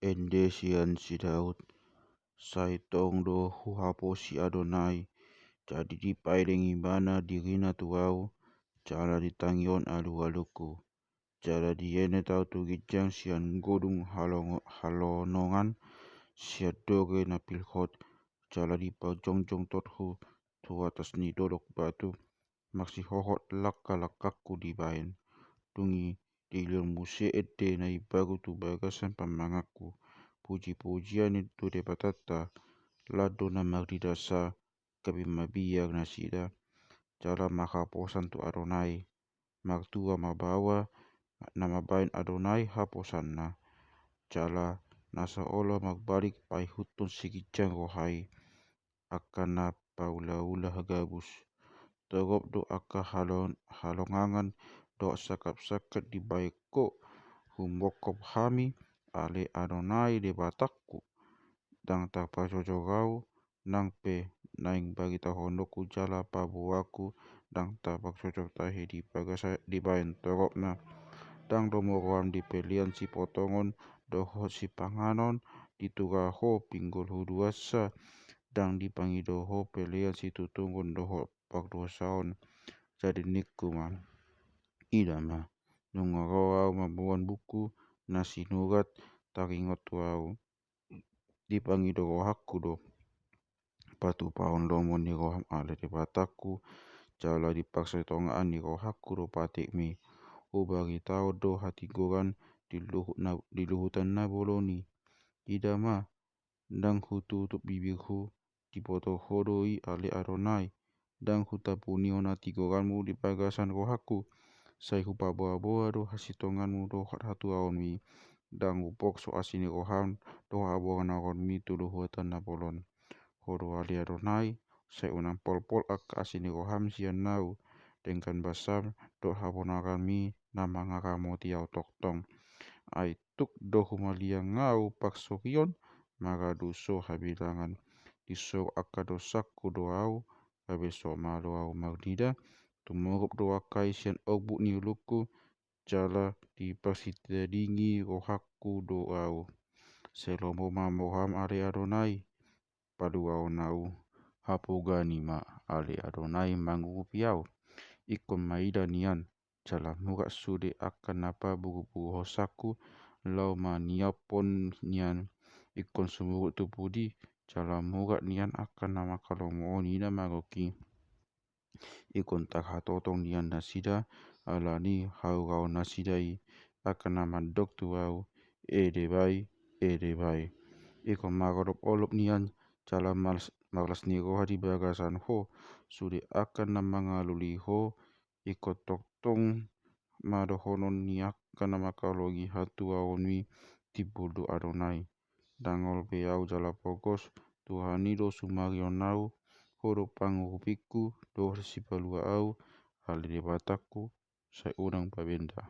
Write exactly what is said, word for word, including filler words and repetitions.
Ende sian si Daud. Sai tong do huhaposi Adonai, jadi dipaeleng ibana dirina tu ahu, jala ditangihon alualungku. Jala dienet ahu tu ginjang sian godung halongo-, halonongan, sian doge na pilhot, jala dipajongjong tothu tu atas ni dolok batu, marsihohot langkalangkangku dibaen. Dung i dilehon muse ende na imbaru tu bagasan pamanganku. Pujipujian i tu Debatanta, lan do na marnidasa, gabe mabiar nasida, jala marhaposan tu Adonai. Martua ma baoa na mambaen Adonai haposanna. Jala na so olo marbalik paihuthon siginjang roha i, angka na paulaula gabus. Torop do angka halon-, halongangan dohot sangkapsangkap dibaen ho humongkop hami, ale Adonai Debatangku. Ndang tarpajojor ahu, nang pe naeng baritahononku jala paboaonku, ndang tarpajojor tahe di bagasa-, dibaen toropna. Ndang lomo roham di pelean sipotongon dohot sipanganon, ditura ho pinggol huduansa, ndang dipangido ho pelean situtungon dohot pardosaon. Jadi ningku ma, ida ma, nunga ro ahu mamboan buku na sinurat taringot tu ahu. Dipangido rohangku do patupahon lomo ni roham ale Debatangku, jala diparsitongaan ni rohangku do patikmi. Hubaritaon do hatigoran di luhut na, di luhutan na bolon i. Ida ma, ndang hututup bibirhu, diboto ho do i ale Adonai. Ndang hutapunihon hatigoranmu di bagasan rohangku. Sai hupaboaboa do hasitonganmu dohot hatuaonmi. Ndang hupokso asi ni roham dohot habonaronmi tu luhutan na bolon. Ho do ale Adonai, sai unang polpol angka asi ni roham sian ahu. Denggan basam dohot habonaronmi na mangaramoti ahu tongtong. Ai tuk do humaliang ahu parsorion, maradoso habilangan. Disoro angka dosangku do ahu, gabe so malo ahu marnida. Tumogop do angka i sian orbuk ni ulungku, jala diparsitadingi rohangku do ahu. Sai lomo ma roham ale Adonai, paluaon ahu. Hapogani ma ale Adonai mangurupi ahu. Ingkon maida nian, jala murat sude angka na paburuburuhonku, laho maniaphon nian. Ingkon sumurut tu pudi, jala murat nian angka na mangkalomohon ina marogi. Ingkon tarhatotong nian nasida, ala ni hauraon nasida i, angka na mandok tu ahu, ede bai, ede bai. Ingkon marolopolop nian, jala marlas, marlas ni roha di bagasan ho, sude angka na mangalului ho, ingkon tongtong ma dohonon ni angka na mangkaholongi hatuaonmi, timbul do Adonai. Dangol be ahu jala pogos, Tuhan i do sumarion ahu, ho do pangurupingku, dohot sipalua ahu, ale Debatangku, sai unang pabenda.